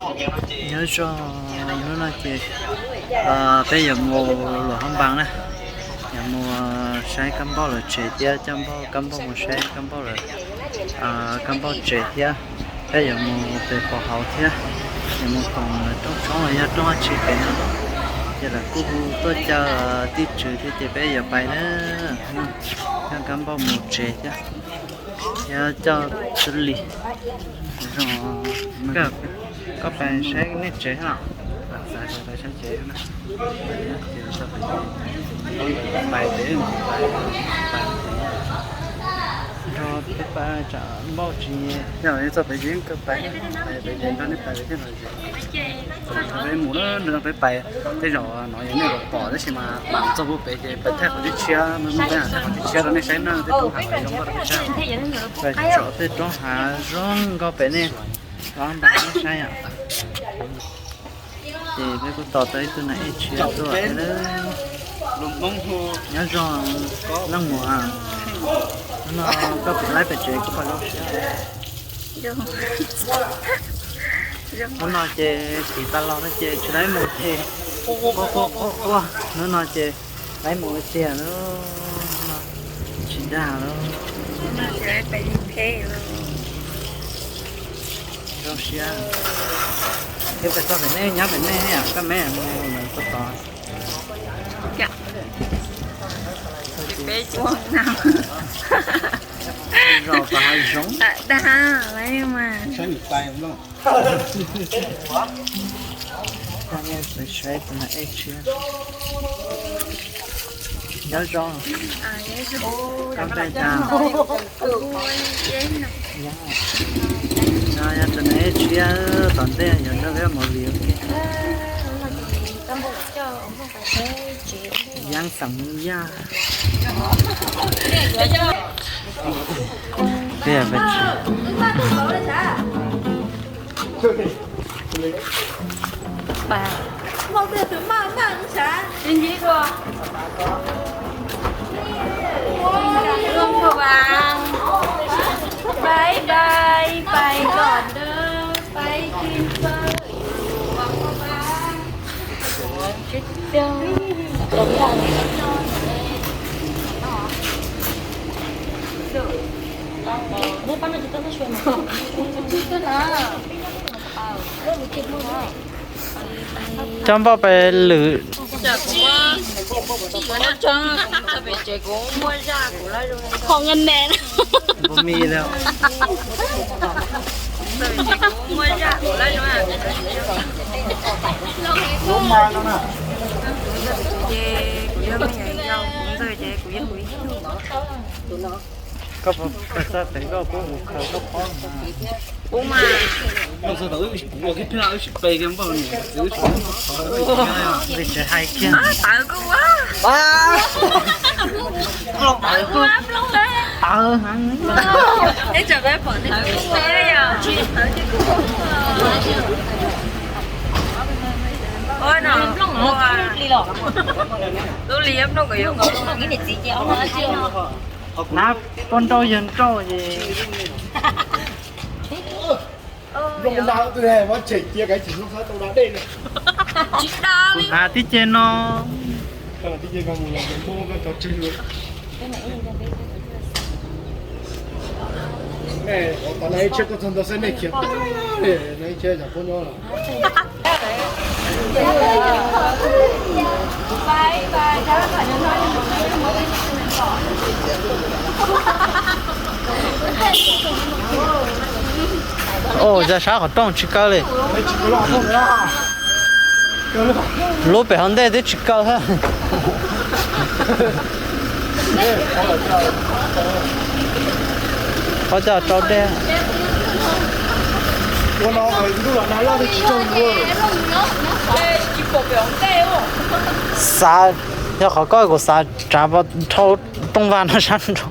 Nyob zoo, hnub no ces peb yuav mus luam hoob npas na, yuav mus saib kab npauj lawv tsev thiab, coj kab npauj mus saib kab npauj lawv, kab npauj tsev thiab. Peb yuav mus pem pov hauv thiab, yuav mus koom lawv rooj tshoob los yog rooj dab tsi pem no. Ces lawv kuj hu tuaj caw tij tswv thiab ces peb yuav pais na, coj kab npauj mus tsev thiab, thiab coj xub lis. Koj pais saib nej tsev los? Pais tsev, nrog peb pais tsam npauj tsis, yog txog pem tsev koj pais, pem tsev nrog nej pais thiab no. Peb mus na, nrog peb pais, tej zaum no yog nej los pom tab sis mas mam txog pem ces pais thaij qhov twg tshiab, peb mam thaij qhov twg tshiab rau nej saib na, tej roob hav zoo nkauj rau peb saib. Pais tsom tej roob hav zoo nkauj pem nej los nrog peb saib os. Ces peb kuj tos tau ib tug nas ej tshiab tuaj thiab. Nyob zoo leej muam, hnub no koj pem laib pem tsev kuj pom zoo siab. Hnub no ces tiv tas los no ces tsis laib mus ces quaj quaj quaj quaj, hnub no ces laib mus tiag lauj, tsis dag lauj. Zoo siab. Thiab pes txog pem nej, nyob pem nej, koj me mus lawv kuj tos. Zoo, tau hav zoov. Dag lawm mas. Saib tus nas ej tshiab. Nyob zoo. Koj npe cas? No yog tus nas ej tshiab, tom ntej yuav nrog peb mus liv ua ke. Yeeb xeem Yaj. Bye bye, pais kom dawb, pais tsis txawj. Coj npauj pes lwm. Qhov ngan ne. Npua mi lawm. Ces kuv yog me nyuam yaus, kuv ntxawg ces kuv yog kuv ib tug. Koj puas xav tias koj puas mus khaws koj pob? Kuv mas. Koj xav tias wb ua kiag thiab wb sim pe kiag npauj niam txiv wb sim. Vim tsis hais kiag. Tawv kuj ua. Tawv kuj tawv heev. Nab poj nrauj yawg nrauj ces. Kuv hnav tib ce no. Oj, yog sab qhov rooj tsis kaw li. Lub pem hauv ntej twb tsis kaw thiab. Qhov coj rau dej. Xav, yog qhov koj kuv xav tsav dhau tooj vaj no sab nraud.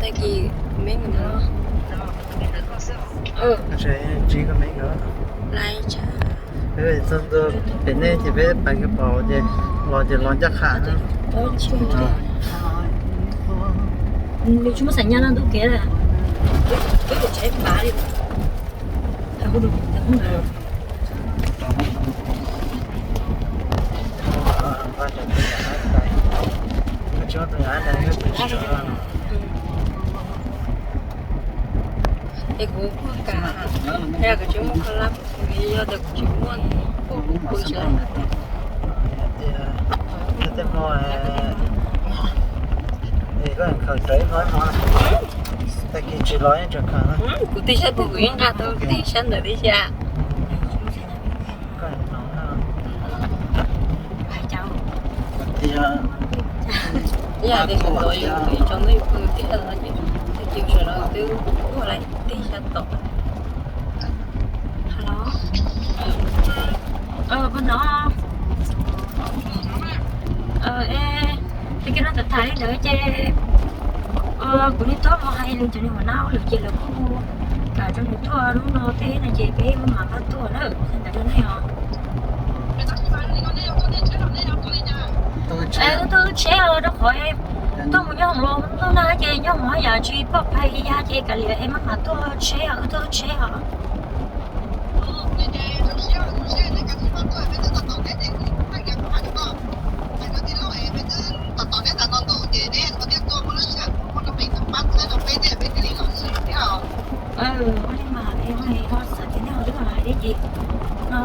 Tag kis me ntsis koj me ntsis. Txog ntua pem nej ces peb pais kiag pom ces los ces los ncaj qha. Nws tsis muaj xaim nyab no ntuj kev. Es kuv kuj kam, yog kuv tsis muaj koj lab, yog tias kuv tsis muaj, kuv kuv tsis lab. Tej hmo es koj khaws rawv ib hmo ib hmo, tag kis tsis los yeej tseem khaws na. Kuv tig sab twg kuv yeej nqa tau tig sab ntawd tib si. Koj hnov na. Tias Yog tias sawv ntxov yus ib tsoom ntawm yus phooj ywg twb sawv los twb ua lawm tej xyab tom. Hello. Pog no, es, tej kiag no tham tham li ntawd ces kuv li tuaj mus hais li cov niag huas nab lawm ces lawv kuj kam rau nws tuaj hnub no thiab no ces peb mam npaj tuaj na, ntawd rau nej os. Wb tuaj wb tsheb os, rau qhov tuaj mus nyob hauv los ntuj nag ces nyob hauv haj yam tsis pom phai ya ces kav liam es maj mam tuaj tsheb os, wb tuaj wb tsheb os. Ua li mas es ho xav tias nej ho twb los hais thiab ces no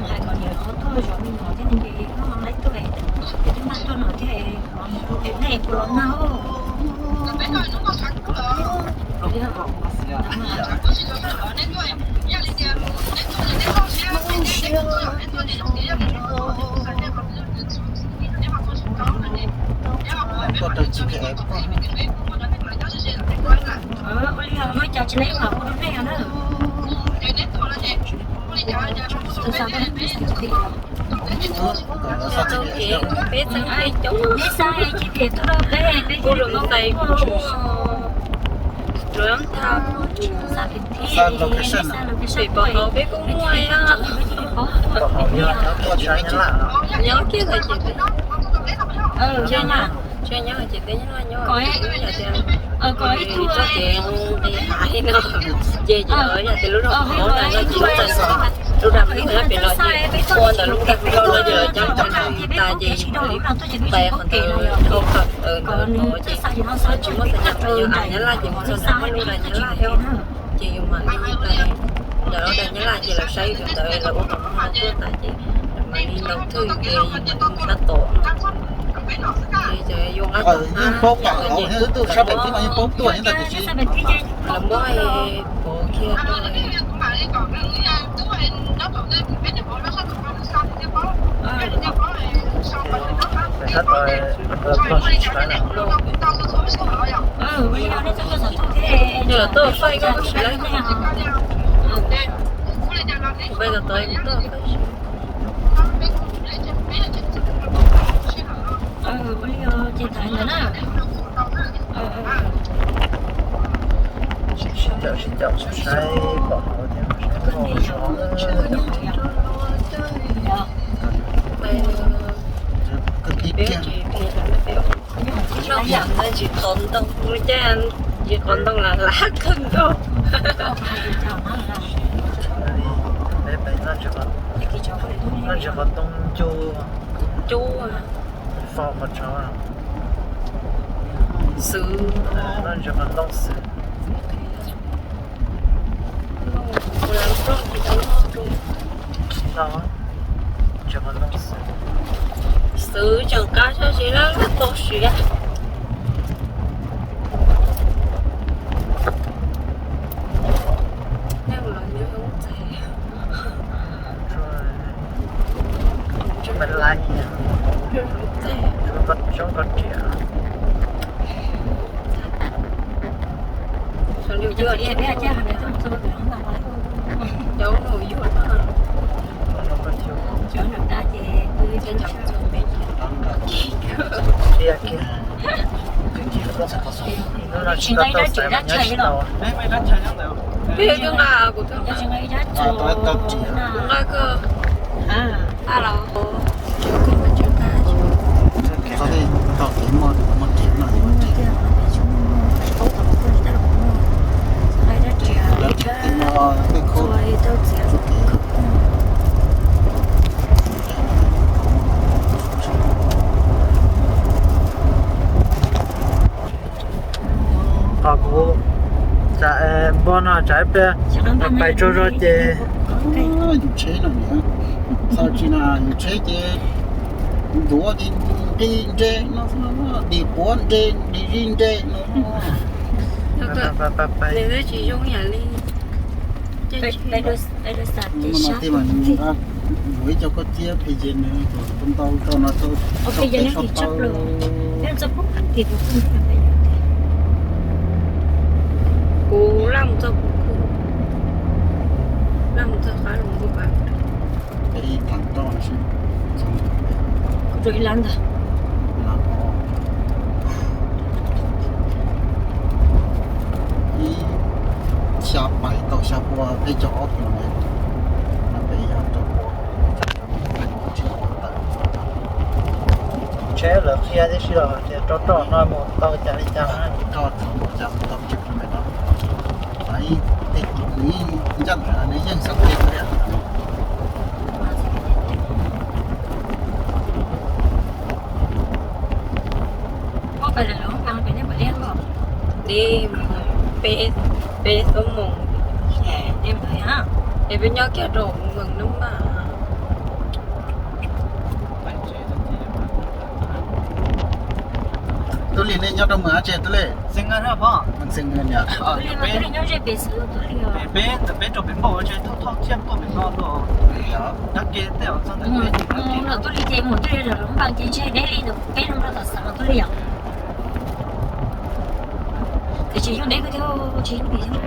hais kom niam qhov tuaj zov me nyuam thiab no ces koj ho laib tuaj es twb mag tuaj no thiab es nej puas los nag. Ua li muaj cas tsis leej mam hu rau nej os na. Tus xav tau peb xav tau peb, peb xav tau peb coob, peb xav tau peb tuaj rau peb, peb kuj zoo tais kuj zoo. Rau tha, pem pom hauv peb kuj muaj nyob kiag los ces, nyob ces teb nyob nyob kom ib tug txoj kev nqis hav li no ces yog tias lub rau qhov no ces lub dag lub dag pem no ces ua ntawm lub dag lub rau no ces cov tas ces tais qhov ntawd dhau qhawv ntawd no ces tsis muaj txog nyab laj ces mus txog ntawm lub dag nyab laj thiab ces yus mam li tais ntawm lub dag nyab laj ces lawv saib tus ntawd lawv ua tom no tuaj tas ces lawv mam li ntaus thwj ces yus mam li sab tom no. Ces yus nqa tom no, sab pem thiab mas yeej paub tuaj thiab ntag tiam sis lawv muab pov kiag rau. Yog los tuaj faij koj siv lawm. Peb tau tau tuaj faij siv. Ua li ces thaum ntawd na. Sib caum sib caum saib pom hauv tias saib pom zov. Kawg kiag. Noj yam ntawd tsis qhov ntoo, mus caij tsis qhov ntoo lam lab kawg nkaus. Noj tsis qhov ntoo ncu, ncu, fo qhov tshauv, xwb, noj tsis qhov ntoo xwb. Xwb tseem qab sab si lab lab tau siav. Tsuas peb lab ib, tsuas koj tsob koj riam. Tiag kiag. Tsis tau tau xaiv mas nyob tsis tau. Peb twb nqa kuv twb nqa, kuv nqa kawg. Txhob tej tau kev muaj, muaj riam no, muaj riam. Lawv tsis tiv no tej khub txoj kev. Qhov kuv npog no tsam ib pliag pais tsaug zog ces yus tsheb no niam, txog tsis na yus tsheb ces ntuav ces nqis nres no, dim quav nres, dim zis nres no. Nws twb tsis zoo yam li. Pais rau sab tim sab. Muaj ib co kob ciab phem ces nws ntau rau no rau peb txhob plaws. Kuv laj mus txog kuv, laj mus txog qab los kuv pab. Peb ib tag roj xwb, kuv rau ib lab ntag. Ib xya pais tau xya pua peb caug ob kilomev, no peb yog rau pua. Tsheb lawv qhia tib si los tias rau roj no mus tau cas li cas, roj txog mus cas mus tau peb caug kilomev no. Ib teg nws ncaj ntawd nws yeej xav tias Peb, peb xuab moos es peb nyob kiag rau Moos Nub Mas. Tub Lis, nej nyob rau Moos dab tsi Tub Lis? Moos Xees Ws niam. Peb ntawm peb rau pem npauj ua tse thauj thauj thiab tuaj pem no tuaj. Dab ke tej zaum txog ntawm peb ces dab ke. Tub Lis ces mus twb yog npaj ces ntshe deb li ntawm peb no rau tom xeev Tub Lis yom. Tiam sis yog deb kawg thiab tsis yog.